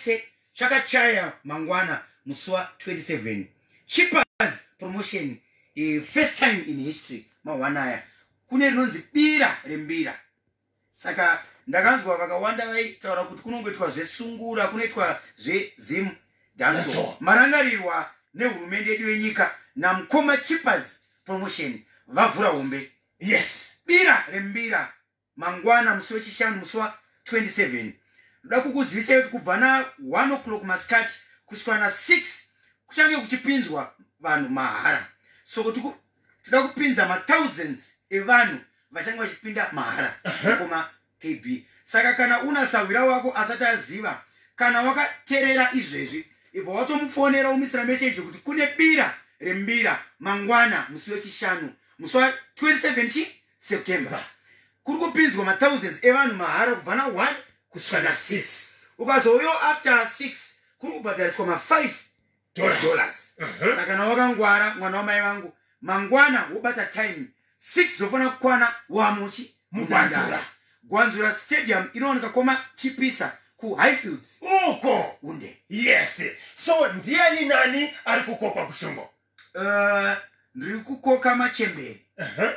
wese chakachaya mangwana musi wa27. Chipaz Promotion, first time in history mahwanaya kune rinonzi bira rembira. Saka ndakanzwa vakawanda vaitaura kuti kunongoitwa zvesungura, kunoitwa zveZim dancehall. Marangarirwa nehurumende yedu yenyika namukoma Chipaz Promotion vavhura hombe. Yes. Bira rembira mangwana musi wechishanu, musi wa27. Ndoda kukuzivisai kuti kubva na1 o'clock masikati kusvika na6 kuchange kuchipinzwa vanhu mahara. So kuti toda kupinza mathousands evanhu vachange vachipinda mahara, mukoma KB. Saka kana una sahwira wako asati aziva, kana wakaterera izvezvi, ibva watomufonera, umisira meseji kuti kune bira rembira mangwana musi wechishanu, musi wa27 chi September, kuri kupinzwa mathousands evanhu mahara kubva na1 kusvika na6. Ukazouyawo after 6, kuri kubhadhariswa ma5 dollars. Saka kana wakangwara, mwana wamai vangu, mangwana wobata time, 6 dzofanira kukwana wamuchi Mugwanzura. Gwanzura Stadium inowanika kwamaChipisa, kuHighfields. Uko. Unde. Yes, so ndiani nani ari kukokwa, Gushungo? Ndiri kukoka machembere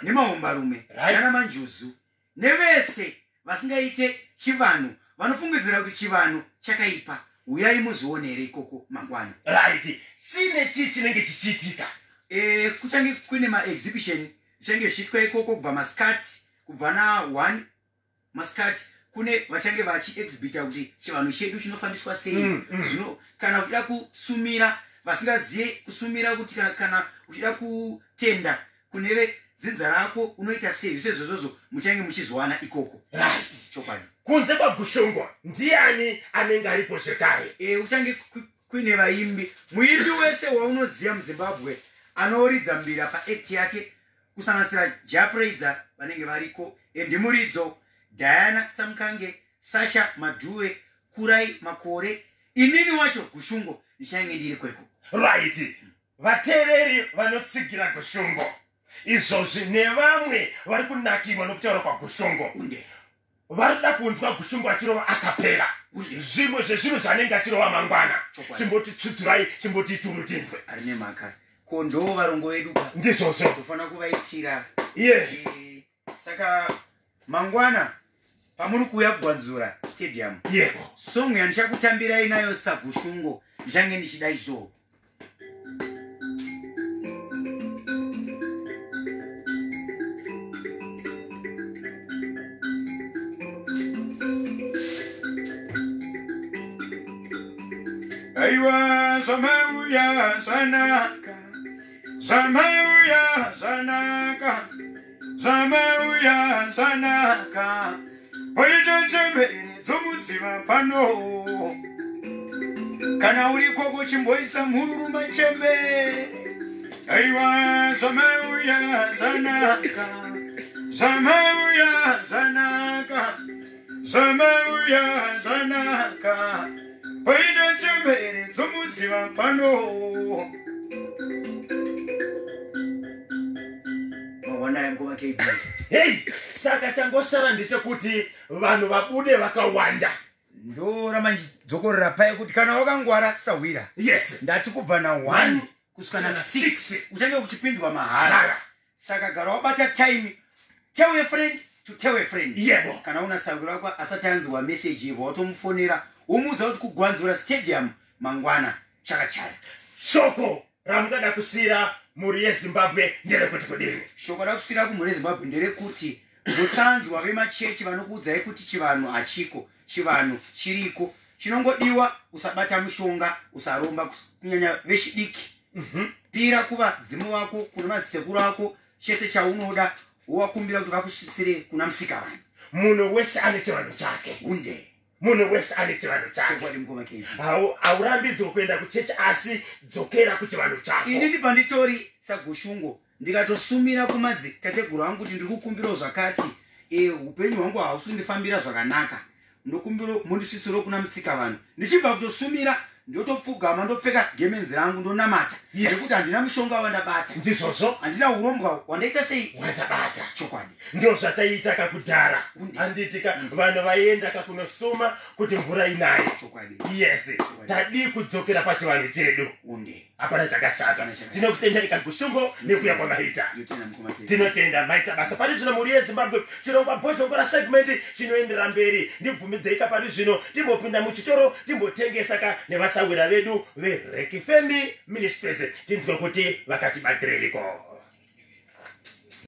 nemahombarume nana manjuzu nevese vasingaite chivanhu, vanofungidzira kuti chivanhu chakaipa. Uyai muzvionere ikoko mangwana. Right, chine chii chinenge chichiitika? Kuchange kuine maexhibition zvichange zvichiitwa ikoko kubva masikati, kubva na1 masikati. Kune vachange vachiexhibita kuti chivanhu chedu chinofambiswa sei. Zvino kana uchida kusumira, vasingazive kusumira, kuti kana uchida kutenda kune vedzinza rako unoita sei, zvese izvozvozvo muchange muchizowana ikoko. Chokwadi. Kunze kwaGushungo, ndiani anenge aripo zvekare? Uchange kuine vaimbi, muimbi wese waunoziva muZimbabwe anoridza mbira paact yake, kusanganisira Jah Prayzah vanenge variko, Andy Muridzo, Diana Samkange, Sasha Madhuve, Kurai Makore, inini wacho Gushungo ndichange ndiri kweko. Right, vateereri vanotsigira Gushungo izvozvi nevamwe vari kunakirwa nokutaura kwaGushungo, Unde. vari kuda kunzwa Gushungo achirova akapera Uye. zvimwe zvezvinhu zvaanenge achirova mangwana. Chokwadi. Chimboti tsudzurai, chimboti ituru tinzwe. Ari nemhaka ko ndo varongo vedu ka. Ndizvozvo. Tofanira kuvaitira. Yes. Saka mangwana pamuri kuuya kuGwanzura Stadium, song yandichakutambirai nayo saGushungo ndichange ndichida so: Aiwa, zvamauya zvanaka, zvamauya zvanaka, zvamauya zvanaka. Poita chembere dzomudziva pano. Kana uri koko, chimboisa mhururu machembere. Aiwa, zvamauya zvanaka, zvamauya zvanaka, zvamauya zvanaka. Poita chembere dzomudziva pano. Mawanayo, mukoma KB. Hei, saka changosara ndechekuti vanhu vabude vakawanda. Ndoramba ndichidzokorera paye kuti kana wakangwara, sahwira, ndati kubva na1 One kusvika na6 6 uchange kuchipindwa mahara. Hara. Saka gara wabata time, tell a friend to tell a friend. Kana una sahwira wako asati anzwa meseji, ibva watomufonera, womuudza kuti kuGwanzura Stadium mangwana chakachaya. Shoko ramungada kusiyira mhuri yeZimbabwe nderekuti kudini? Shoko rakusiyira kumhuri yeZimbabwe nderekuti musanzwa vemachechi vanokuudzai kuti chivanhu hachiko. Chivanhu chiriko, chinongodiwa usabata mushonga, usaromba, kunyanya vechidiki. Pira kuvadzimu vako, kune madzisekuru ako, chese chaunoda, wowakumbira kuti vakusvitsire kuna musika vanhu. Munhu wese ane chivanhu chake. Hunde. Munhu wese ane chivanhu chake. Chokwadi, mukoma KB. Haurambidzwe kuenda kuchechi, asi dzokera kuchivanhu chako. Inini panditori saGushungo, ndikatosumira kumadzitateguru angu kuti ndiri kukumbirawo zvakati, upenyu hwangu hausi kundifambira zvakanaka, ndokumbiro mundisvitsiro kuna musika vanhu, ndichibva kutosumira. Ndotopfugama, ndopfeka gemenzi rangu, ndonamata. Nekuti handina mushonga wandabata. Ndizvozvo. Handina urombwa wandaita sei. Wandabata. Chokwadi. Ndo zvataiita kakudhara. Handitika vanhu vaienda kakunosuma kuti mvura inaye. Chokwadi. Yes, tadii kudzokera pachivanhu chedu? Unde. Hapana chakashata. Hapana chakashata. Tinokutendai kaGushungo nekuya kwamaita. Ndinotenda, mukoma Kevin. Tinotenda, maita basa. Pari zvino, mhuri yeZimbabwe, chirongwa Bhozhongora segment chinoendera mberi. Ndibvumidzei ka pari zvino timbopinda muchitoro, timbotengesa ka nevasawira vedu veRekifemi Ministries, tinzwe kuti vakatibatireiko.